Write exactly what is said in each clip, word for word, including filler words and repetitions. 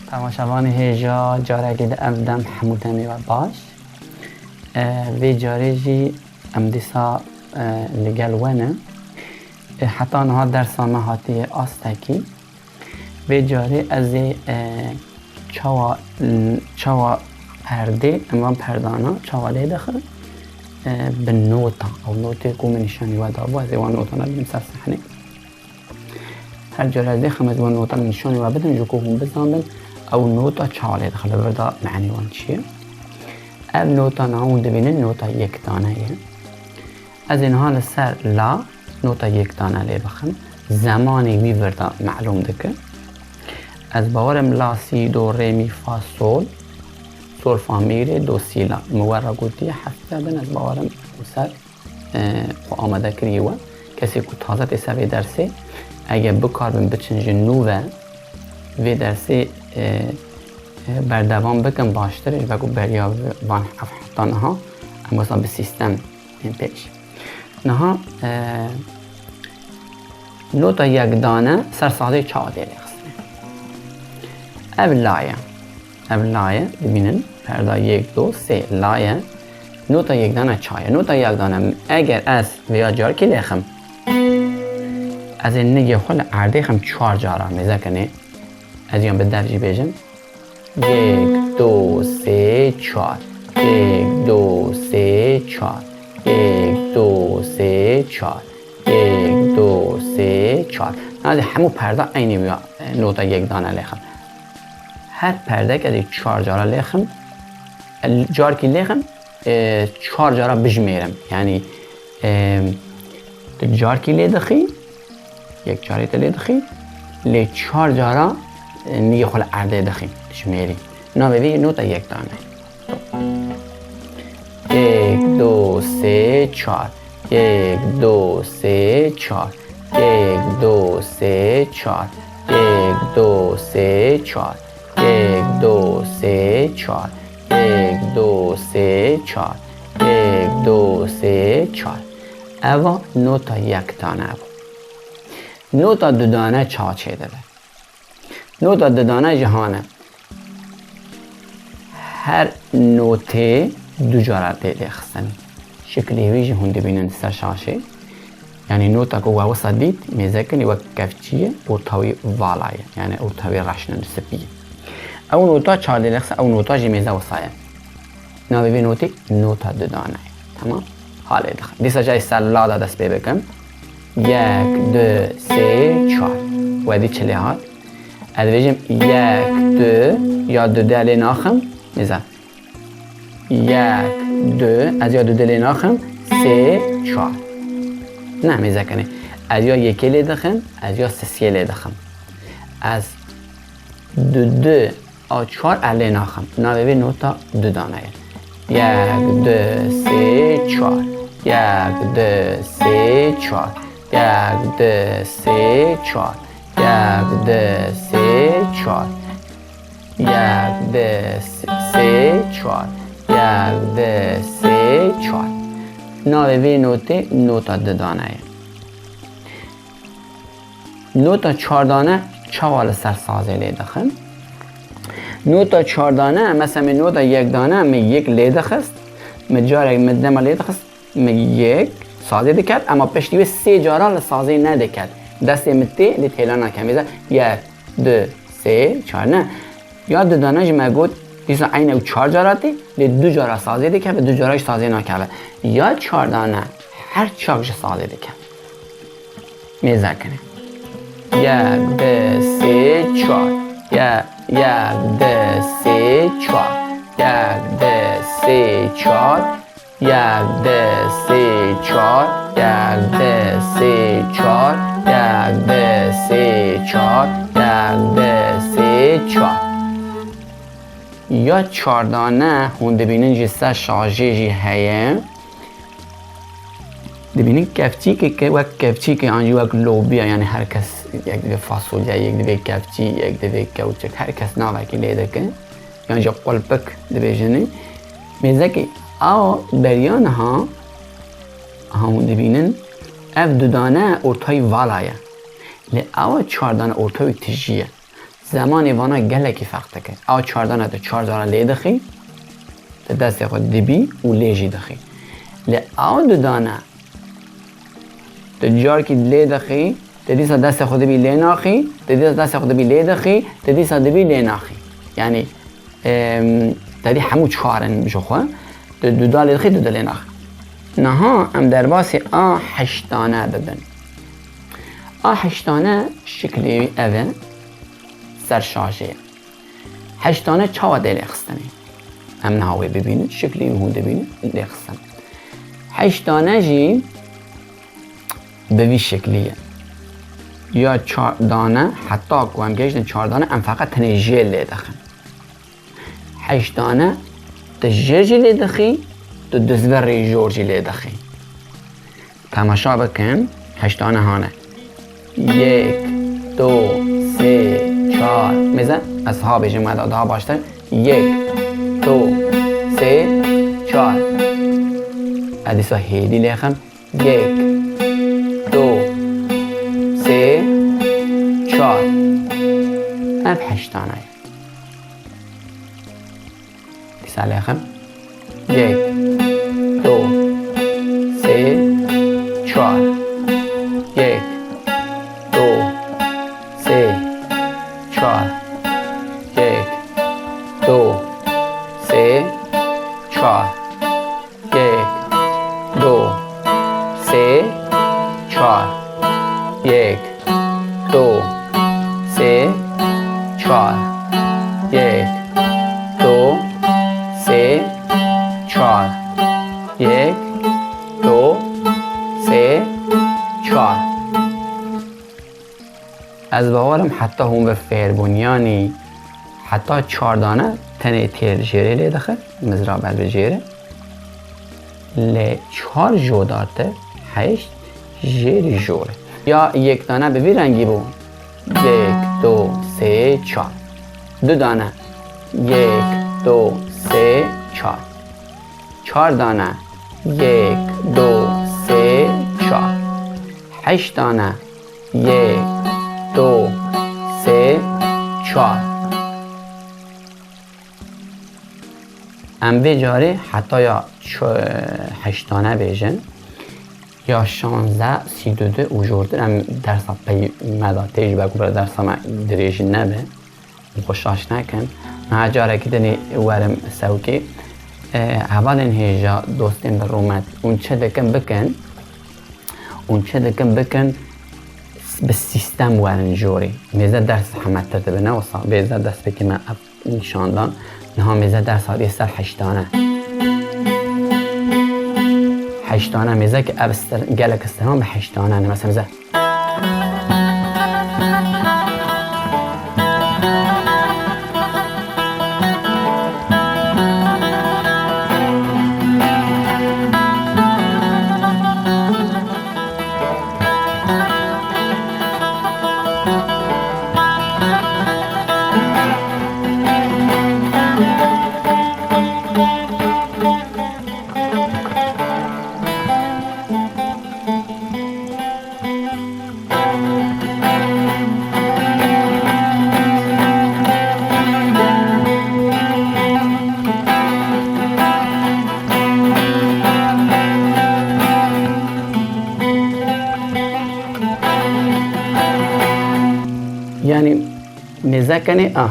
Temaşevanê hêja, carekê di ev dem hemû demê we baş. E, vê carê jî em dîsa, e, li gel we ne. E, heta niha dersa me hatiye astekî. Vê carê ez ê, e, çawa, çawa perdê, em van perdana, çawa lê dixin, e, bi nota. Ew notê ku min nîşanî we dabû, ez ê wan notana bînim ser sehnê. Her cara ez dêxim, ez wan nota nîşanî we bidim, ji ku hûn bizanbin, ew nota çawa lê dixin, li vir de me'nî wan çi ye. Ev nota niha hûn dibînin, nota yekdane ye. Ez ê niha li ser la nota yekdane lê bixim. Zemanê wî vir de melûm dike. Ez bawerim la, si, do, rê, mî, fa, sol, sol, fa, mî, rê, do, si, la. Min we re gotiye heft de bin, ez bawerim li ser e, xwe amade kiriye we. Kesê ku taze tê ser vê dersê, eger bikaribin biçin ji nû ve vê dersê, e, e, berdewam bikin baştir e, ji ber ku beriya van heft heta niha em wisa bi sîstem bên pêş. Niha, e, nota yekdane ser sazê çawa tê lêxistinê? Ev la ye. Ev la ye, dibînin, perda yek, do, sê, la ye. Nota yekdane ça ye? Nota yekdane, eger ez vêya carkî lêxim, ez ê nigê xwe li erdê xem çar cara, mêze kinê. Ez yan bi dev jî bêjim. Yek, do, sê, çar. Yek, do, sê, çar. Yek, do, sê, çar. Yek, do, sê, çar. Ez ê hemû perda eynî wiya, e, nota yekdane lêxim. Her perdek ez ê çar cara lêxim. E, carkî lêxim, e, çar cara bijmêrim. Yanî, e, tu carkî lê dixî, yek carê te lê dixî, lê çar cara, e, nigê xwe li erdê dixî, dijmêrî. Navê vî nota yekdane. Yek, do, sê, çar. Yek, do, sê, çar. Yek, do, sê, çar. Yek, do, sê, çar. Yek, do, sê, çar. Yek, do, sê, çar. Yek, do, sê, çar. Eva nota yekdane bû. Nota dudane ça çêdibe? Nota dudane jî hane. Her notê du cara tê lêxistin. Şiklê wî jî hûn dibînin ser şaşê. Yanî nota ku we wisa dît, mêze kinî wek kevçî ye, orta wî vala ye. Yanî orta wî reşn in, spî ye. Ew nota ça lê lêxistin, ew nota jî mêze wisa ye. Navê vê notê nota dudane ye. Tamam? Halê dixin. Dîsa jî ser la de dest pê bikim. Yek, du, sê, çar. We dî çi lê hat? Ez dibêjim yek, du, ya du de lê naxim. Mêze. Yek, du, ez ya du de lê naxim. Sê, çar. Ne, mêze kinê. Ez ya yekê lê dixim, ez ya sisiyê lê dixim. Ez du, du, a çar ez lê naxim. Navê vê nota dudane ye. Yek, du, sê, çar. Yek, du, sê, çar. Yek, du, sê, çar. Yek, du, sê, çar. Yek, du, sê, çar. Yek, du, sê, çar. Navê vê notê nota dudane ye. Nota çardane çawa li ser sazê lê dixin? Nota çardane, mesela min nota yekdane, min yek lê dixist, min carek min dema lê dixist, min yek sazê diket, ema piştî wê sê cara li sazê nediket. Destê min tê lê têla nake. Mêze yek, du, sê, çar, ne. Ya dudane jî me got, dîsa eyne ew çar cara tê, lê du cara sazê dikeve, du cara jî sazê nakeve. Ya çardane her çak ji sazê dikeve. Mêze kinê. Yek, du, sê, çar. Ye-, yek, du, sê, çar. Yek, du, sê, çar. Yek, du, sê, çar. Yek, du, sê, çar. Yek, du, sê, çar. Yek, du, sê, çar. Ya çardane hûn dibînin ji ser şajê jî heye. Dibînin kevçîkeke wek kevçîkê an jî wek lobiya, yanî her kes yek divê fasulye, yek divê kevçî, yek divê kewçik, her kes navekî lê dike. Yan jî qulpik dibêjin. Mêzekî awa beriya niha, aha hûn dibînin, ev dudane ortayî vala ye. Lê awa çardane ortayî tijî ye. Zemanê vana gelekî ferq dike. Ew çar dane tu çar cara lê dixî, tu destê xwe dibî û lê jî dixî. Lê ew du dane tu carkî lê dixî, tu dîsa destê xwe dibî lê naxî, tu dîsa destê xwe dibî lê dixî, tu dîsa dibî lê naxî. Yanî, em, te dî hemû çar in ji xwe, tu du da lê dixî, du da lê naxî. Niha em derbasî a heştane bibin. A heştane şiklê wî ev e, ser şaşê ye. Heştane çawa tê lêxistinê? Em niha wê bibînin, şiklî hûn dibînin, lêxistin. Heştane jî bi vî şiklî ye. Ya çar dane, heta ku em gehiştin çar dane, em feqet tenê jê lê dixin. Heştane, tu jê jî lê dixî, tu dizverê jor jî lê dixî. Temaşa bikin, heştane hane. Yek, du, sê, çar. Mêze, ez ha bêjim, me da daha baştir. Yek, du, sê, çar. Ez dîsa hêdî lêxim. Yek, du, sê, çar. Ev heştane ye. Dîsa lêxim. Yek, du, sê, çar. Yek, du, sê, çar. Yek, du, sê, çar. Yek, du, sê, çar. Yek, du, sê, çar. Yek, du, sê, çar. Yek, du, sê, çar. Ez bawerim heta hûn bi fêr bûn, yanî heta çar dane tenê têr jêrê lê dixin, mizrab ber bi jêrê. Lê çar jodarte heşt jêrî jor e. Ya yek dane bi vî rengî bû. Yek, du, sê, çar. Du dane. Yek, du, sê, çar. Çar dane. Yek, du, sê, çar. Heşt dane. Yek, du, sê, çar. Em vê carê heta ya ço-, heştane bêjin. Ya şanze, sî du du û jortir em dersa pey me da tê ji ber ku bira dersa me dirêj nebe. Xwe şaş nekin. Niha carekî dinê werim sewkê. E, hevalên hêja, dostên bi rûmet, hûn çi dikin bikin, hûn çi dikin bikin, bi sîstem werin jorê. Mêze ders hemetir dibe, ne wisa. Bêze destpêkê me ev nîşan dan. Niha mêze ders hatiye ser heştane. Heştane mêze ki ev stir-, gelek stiran bi heştane ne. Mesela mêze Yanî mêze kenê a.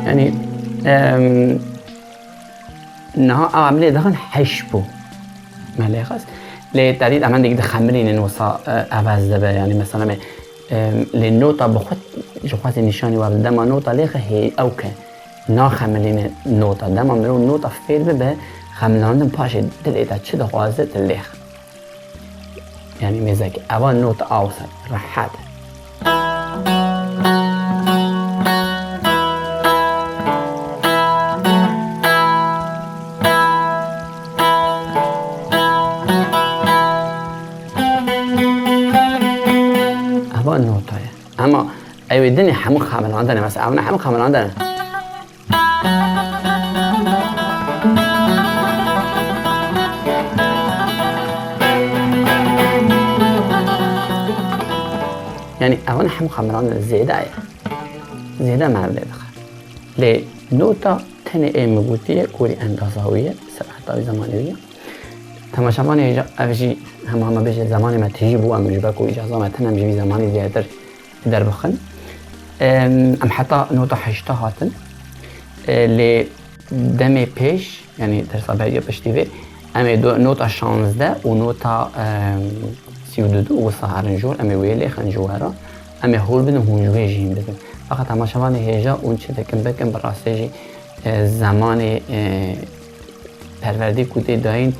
Yanî, em, niha ew em lê dixin heş bû. Me lê xist. Lê tedît em hindek dixemilînin wisa, e, evez dibe. Yanî, mesela me, em, lê nota bi xwe, ji xwe zî nîşanî we bide. Dema nota lê xe hê ew ke naxemilîne nota. Dema mirov nota fêr bibe, xemilandin paşê dilê te çi dixwaze, tu lêx. Yanî mêzek, eva nota awsa, rehet. Eva nota ye. Ama ew ê dinê hemû xemilandin e. Mesela, ev ne hemû xemilandin e. Yanî evan hemû xemiran zêde ye. Zêde me ev lê dixe. Lê nota tenê ê min gotiye, gorî endaza wî ye, ser heta wî zemanê wî ye. Temaşevanê hêja, ev jî hema me bêje zemanê me tijî bû, em ji ber ku îcaza me tune em ji vî zemanî zêdetir derdixin. Em, em heta nota heşta hatin. E, lê demê pêş, yanî dersa berî piştî vê, em ê do-, nota şazdeh û nota, em, sî û du du wisa herin jor, em ê wê lêxin ji we re, em ê hûr bidin, hûn ji wê jî hîn bibin. Feqet temaşevanê hêja hûn çi dikin bikin, bi rastê jî, e, zemanê, e, perwerdê ku tê dayîn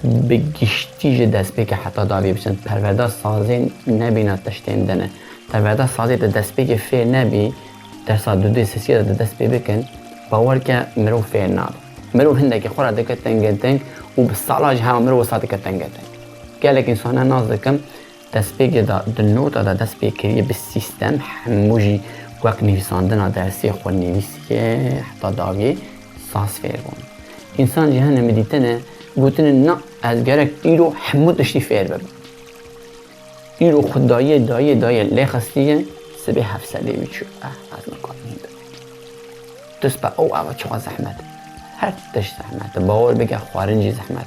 bi giştî ji destpêkê heta dawiyê biçin. Perwerda sazê nebîna tiştên din e. Perwerda sazê di destpêkê fêr nebî, dersa dudê sesiyê de di dest pê bikin, bawer ke mirov fêr nabe. Mirov hindekî xwe re dike tengê teng û bi sala jî hema mirov wisa dike tengê teng. Gelek însana nas dikim, destpêkê de di nota de dest pê kiriye bi sîstem, hemû jî wek nivîsandina dersê xwe nivîsiye, heta dawiyê saz fêr bûn. Însan jî hene min dîtine, gotine, na, ez gerek îro hemû tiştî fêr bibim. Îro xwe dayê, dayê, dayê lê xistiye, sibê hevsedê wî çû. Eh, ez nikarim hîn bibim. Tu spe, ew, ev çiqa zehmet. Her tişt zehmet. Bawer bike, xwarin jî zehmet.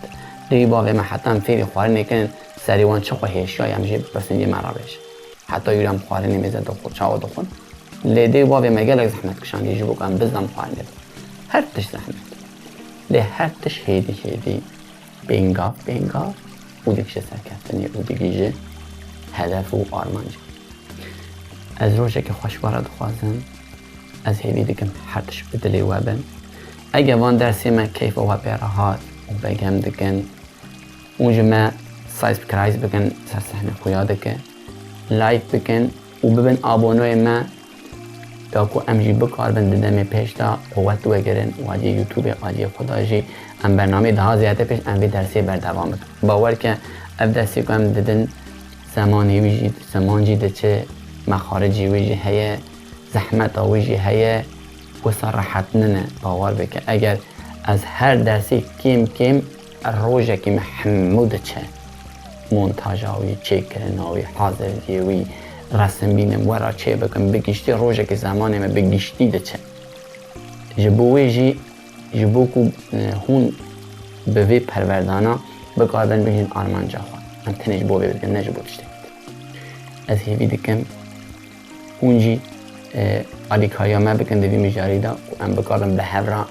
Dê bavê me heta em fêrî xwarinê kirin, serê wan çiqa hêşiya, em jê bipirsin, yê me re bêje. Heta îro em xwarinê mêze dixwin, çawa dixwin. Lê dê bavê me gelek zehmet kişandî ji bo ku em bizan xwarinê bixwin. Her tişt zehmet. Lê her tişt hêdî hêdî, pêngav pêngav û digihîje serkeftinê û digihîje hedef û armancê. Ez rojekê xweş we re dixwazim. Ez hêvî dikim her tişt bi dilê we bin. Eger van dersê me keyfa we pê re hat û begem dikin, hûn ji me subscribe bikin, ser sehnê xuya dike, like bikin û bibin abonoyê me, da ku em jî bikaribin di demê pêş de quwet wegerin û aliyê YouTube-ê, aliyê xwe de jî em bernameyê daha ziyade pêş, em vê dersê berdewam bikin. Bawer ke ev dersê ku em didin, zemanê wî jî, zeman jî diçe, mexaricê wî jî heye, zehmeta wî jî heye, wisa rehet nine, bawer bike. Eger ez her dersê kêm kêm rojekî me hemû diçe. Montaja wî, çêkirina wî, haziriyê wî, resim bînim, we re çê bikim, bi giştî rojekê zemanê me bi giştî diçe. Ji bo wê jî, ji bo ku, e, hûn bi vê perwerdana bikaribin bigihîn armanca xwe. Em tenê ji bo vê bidikin, ne ji bo tiştekî din. Ez hêvî dikim hûn jî, e, alîkariya me bikin di vî mijarî de û em bikarin bi hev re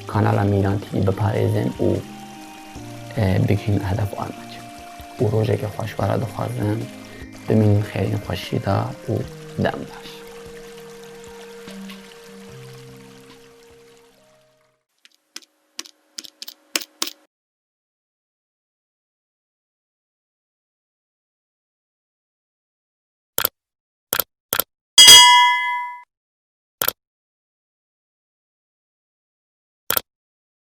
kanala Mîran T V biparêzin û, e, bigihîn hedef û armanc. Û rojekê xweş we re dixwazim, bimînin xêrîn xweşî de û dem baş.